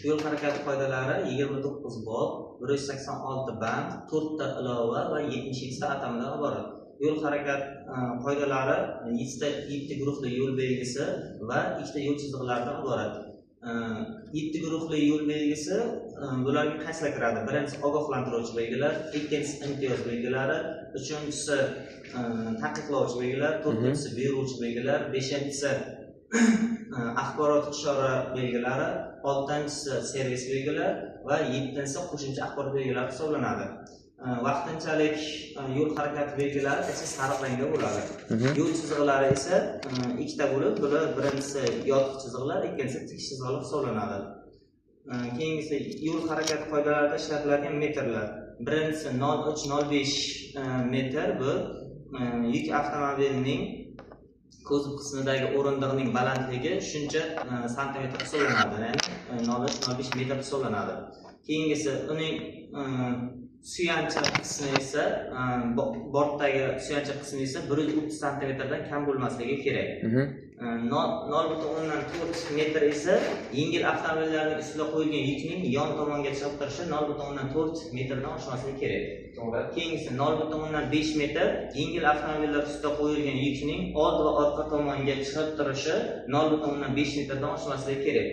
Yo'l harakati qoidalari 29 bob, 186 band, 4 ta ilova va 77 ta atamadan iborat. Yo'l harakat qoidalari 7 guruhli yo'l belgisi va 2 ta yo'l chiziqlaridan iborat. 7 guruhli yo'l belgisi bularga qaysilar kiradi? Birinchisi ogohlantiruvchi belgilar, ikkinchisi imtiyoz belgilari, uchinchisi taqiqlovchi belgilar, to'rtinchisi buyuruvchi belgilar, beshinchisi axborot ishora belgilari, oltinchisi servis belgilar va yettinchisi qo'shimcha axborot belgilari hisoblanadi. Vaqtinchalik yo'l harakati belgilari esa sariq rangda bo'ladi. Yo'l chiziqlari esa ikkita bo'lib, bular birinchisi yotiq chiziqlar, ikkinchisi tik chiziqlar hisoblanadi. Keyingisi yo'l harakati qoidalarida ishlatiladigan metrlar. Birinchisi 0,3-0,5 metr, bu yuk avtomobilining kuzov qismidagi o'rindiqning balandligi shuncha santimetr hisoblanadi, ya'ni 0,3-0,5 metr hisoblanadi. Keyingisi uning suyanchiq qismi esa bortdagi suyanchiq qismi esa 130 santimetrdan kam bo'lmasligi kerak. 0,4 metr esa yengil avtomobillarning ustida qo'yilgan yukning yon tomonga chiqib turishi 0,4 metrdan oshmasligi kerak. To'g'ri. Keyingisi 0,5 metr yengil avtomobillar ustida qo'yilgan yukning old va orqa tomonga chiqib turishi 0,5 metrdan oshmasligi kerak.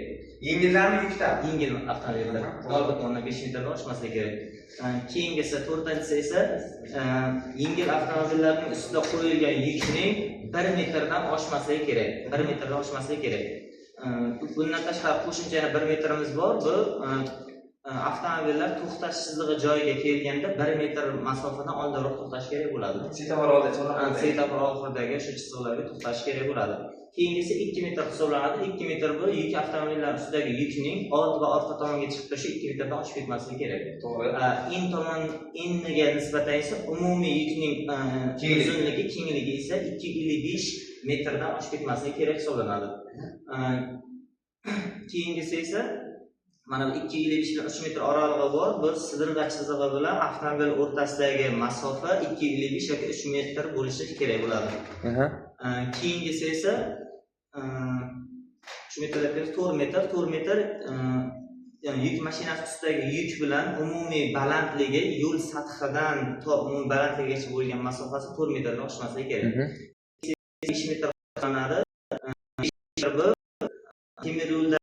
Yengillarmi yuklar? Yengil avtomobillar 0,5 metrdan oshmasligi kerak. Keyingisi to'rtinchisi esa yengil avtomobillarning ustida qo'yilgan yukning 1 metrdan oshmasligi kerak. 1 metrdan oshmasligi kerak. Bundan tashqari qo'shimcha yana 1 metrimiz bor. Bu avtomobillar to'xtash chizig'i joyiga kelganda 1 metr masofadan oldinroq to'xtash kerak bo'ladi. Svetofor oldida, chorraha. Svetofor oxiridagi shu chiziqlarga to'xtash kerak bo'ladi. Keyingisi 2 metr hisoblanadi. 2 metr bu yuk avtomobillar ustidagi yukning old va orqa tomonga chiqib turishi 2 metrdan oshib ketmasligi kerak. To'g'ri. In tomon inniga nisbatan esa umumiy yukning uzunligi, kengligi esa 2,55 metrdan oshib ketmasligi kerak hisoblanadi. Keyingisi esa mana bu 2,55 bilan 3 metr oralig'i bor. Bu sidirg'a chizig'i bilan avtomobil o'rtasidagi masofa 2,55 yoki 3 metr bo'lishi kerak bo'ladi. Keyingisi esa 3 metr deb 4 metr, 4 metr, ya'ni yuk mashinasi ustidagi yuk bilan umumiy balandligi yo'l sathidan to umumiy balandligigacha bo'lgan masofasi 4 metrdan oshmasligi kerak. 5 metr hisoblanadi. Bu temir yo'lda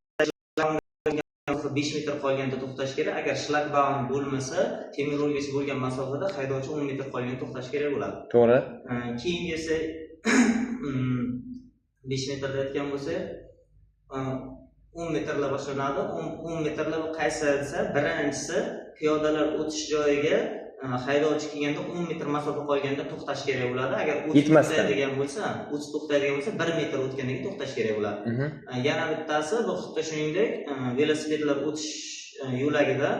5 metr qolganda to'xtash kerak. Agar shlagbaum bo'lmasa, temir yo'lgacha bo'lgan masofada haydovchi 10 metr qolganda to'xtash kerak bo'ladi. To'g'ri. Keyingisi 5 metrda aytgan bo'lsak, 10 metrlar boshlanadi. 10 metrlar bu qaysi desa, birinchisi piyodalar o'tish joyiga haydovchi kelganda 10 metr masofa qolganda to'xtash kerak bo'ladi. Agar o'tib to'xtaydigan bo'lsa, o'tib to'xtaydigan bo'lsa 1 metr o'tgandan keyin to'xtash kerak bo'ladi. Yana bittasi bu xuddi shuningdek velosipedlar o'tish yo'lagida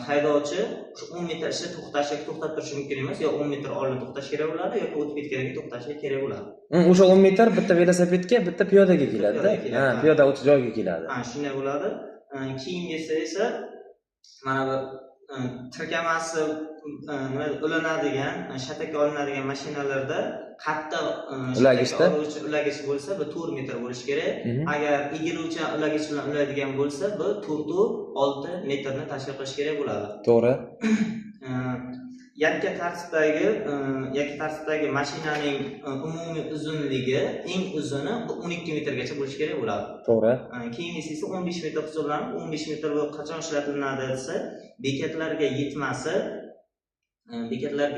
haydovchi shu 10 metr ichida to'xtash yoki to'xtab turishi mumkin emas, yo 10 metr oldin to'xtash kerak bo'ladi yoki o'tib ketgandan keyin to'xtashi kerak bo'ladi. O'sha 10 metr bitta velosipedga, bitta piyodaga keladi-da. Ha, piyoda o'tish joyiga keladi. Ha, shunday bo'ladi. Keyingisi esa mana bu tirkamasi nima ulanadigan, shatakka olinadigan mashinalarda qattiq Ulagishda? Ulagich bo'lsa, bu 4 metr bo'lishi kerak. Agar egiluvchan ulagich bilan ulaydigan bo'lsa, bu 4,6 metrni tashkil qilish kerak bo'ladi. To'g'ri. Yakka tartibdagi mashinaning umumiy uzunligi eng uzuni bu 12 metrgacha bo'lishi kerak bo'ladi. To'g'ri. Keyingisi esa 15 metr hisoblanib, 15 metr bu qachon ishlatiladi desa, bekatlarga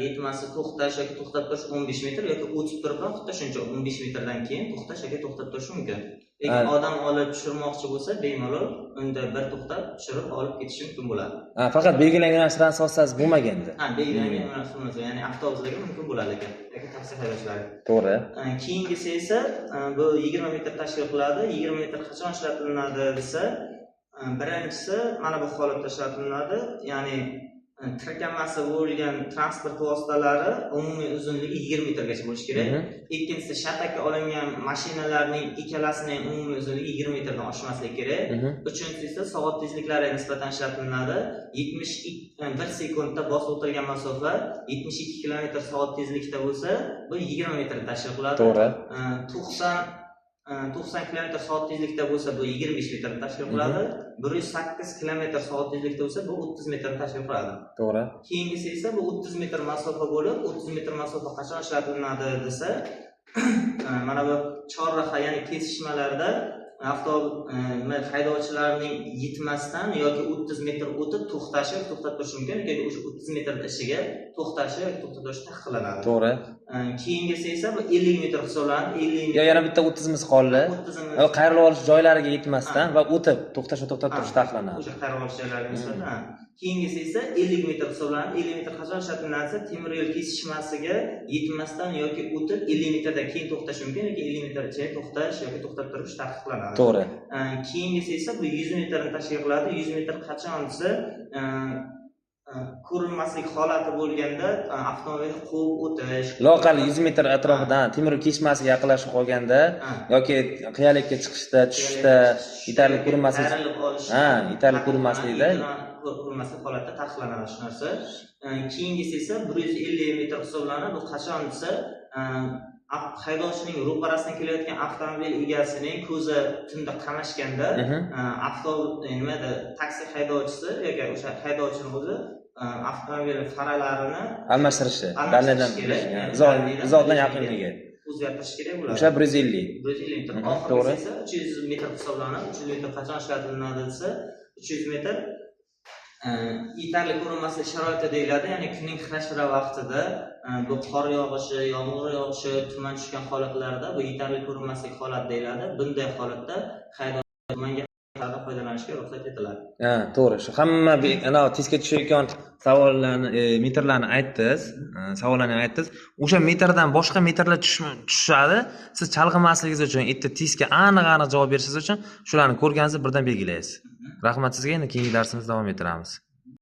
yetmasi to'xtash yoki to'xtab turish 15 metr yoki o'tib turib ham xuddi shuncha 15 metrdan keyin to'xtash yoki to'xtab turish mumkin. Lekin odam olib tushirmoqchi bo'lsa, bemalol unda bir to'xtab tushirib olib ketishi mumkin bo'ladi. Ha, faqat belgilangan yo'nalish vositasi bo'lmaganda. Ha, belgilangan yo'nalish bo'lmasa, ya'ni avtobuslarga mumkin bo'ladi ekan, yoki taksi haydovchilari. To'g'ri. Keyingisi esa bu 20 metr tashkil qiladi. 20 metr qachon ishlatiladi desa, birinchisi mana bu holatda ishlatiladi, ya'ni tirkamasi bo'lgan transport vositalari umumiy uzunligi 20 metrgacha bo'lishi kerak. Ikkinchisi shatakka olingan mashinalarning ikkalasining umumiy uzunligi 20 metrdan oshmasligi kerak. Uchinchisi esa soat tezliklariga nisbatan ishlatiladi. 71 sekundda bosib o'tilgan masofa 72 kilometr soat tezlikda bo'lsa, bu 20 metrni tashkil qiladi. To'g'ri. 90 kilometr soat tezlikda bo'lsa, bu 25 metrni tashkil qiladi. 108 kilometr soat tezlikda bo'lsa, bu 30 metrni tashkil qiladi. To'g'ri. Keyingisi esa bu 30 metr masofa bo'lib, 30 metr masofa qachon ishlatiladi desa, mana bu chorraha, ya'ni kesishmalarda haydovchilarning yetmasdan yoki 30 metr o'tib to'xtashi yoki to'xtab turishi mumkin, yoki o'sha 30 metr ichiga to'xtashi yoki to'xtab turishi taqiqlanadi. To'g'ri. Keyingisi esa bu 50 metr hisoblanadi. 50 Yo, metr. yana bitta 30imiz qoldi. 30 Qayrilib olish joylariga yetmasdan va o'tib to'xtash va to'xtab turish taqiqlanadi. O'sha qayrilib olish joylariga nisbatan. Ha. Keyingisi esa 50 metr hisoblanadi. 50 metr qachon ishlatiladi? Temir yo'l kesishmasiga yetmasdan yoki o'tib 50 metrdan keyin to'xtash mumkin yoki 50 metr ichida to'xtash yoki to'xtab turish taqiqlanadi. To'g'ri. Keyingisi esa bu 100 metrni tashkil qiladi. 100 metr qachon desa, ko'rinmaslik holati bo'lganda avtomobilni quvib o'tish. Loaqal 100 metr atrofidan temir yo'l kesishmasiga yaqinlashib qolganda yoki qiyalikka chiqishda, tushishda yetarli ko'rinmaslik Qayrilib olish. Ha, yetarli ko'rinmaslikda. Ko'rinmaslik holatda taqiqlanadi shu narsa. Keyingisi esa 150 metr hisoblanadi. Bu qachon desa, haydovchining ro'parasidan kelayotgan avtomobil egasining ko'zi tunda qamashganda, avtobus, nimada, taksi haydovchisi yoki o'sha haydovchini o'zi avtomobil faralarini almashtirishi, almashtirishi dalidan kerak. Uzoqdan yaqinligi. O'zgartirish kerak bo'ladi. O'sha 150. 150 metr. Oxirgisi esa 300 metr hisoblanadi. 300 metr qachon ishlatiladi desa, 300 metr yetarli ko'rinmaslik sharoiti deyiladi, ya'ni kunning xira-shira vaqtida, bu qor yog'ishi, yomg'ir yog'ishi, tuman tushgan holatlarda bu yetarli ko'rinmaslik holat deyiladi. Bunday holatda haydovchi tumanga foydalanishga ruxsat etiladi. Ha, to'g'ri. Shu hamma anavi testga tushayotgan savollarni, metrlarni aytdingiz, savollarni ham aytdingiz. O'sha metrdan boshqa metrlar tushadi. Siz chalg'imasligingiz uchun, erta testga aniq-aniq javob berishingiz uchun shularni ko'rganingizda birdan belgilaysiz. Rahmat sizga, endi keyingi darsimizni davom ettiramiz.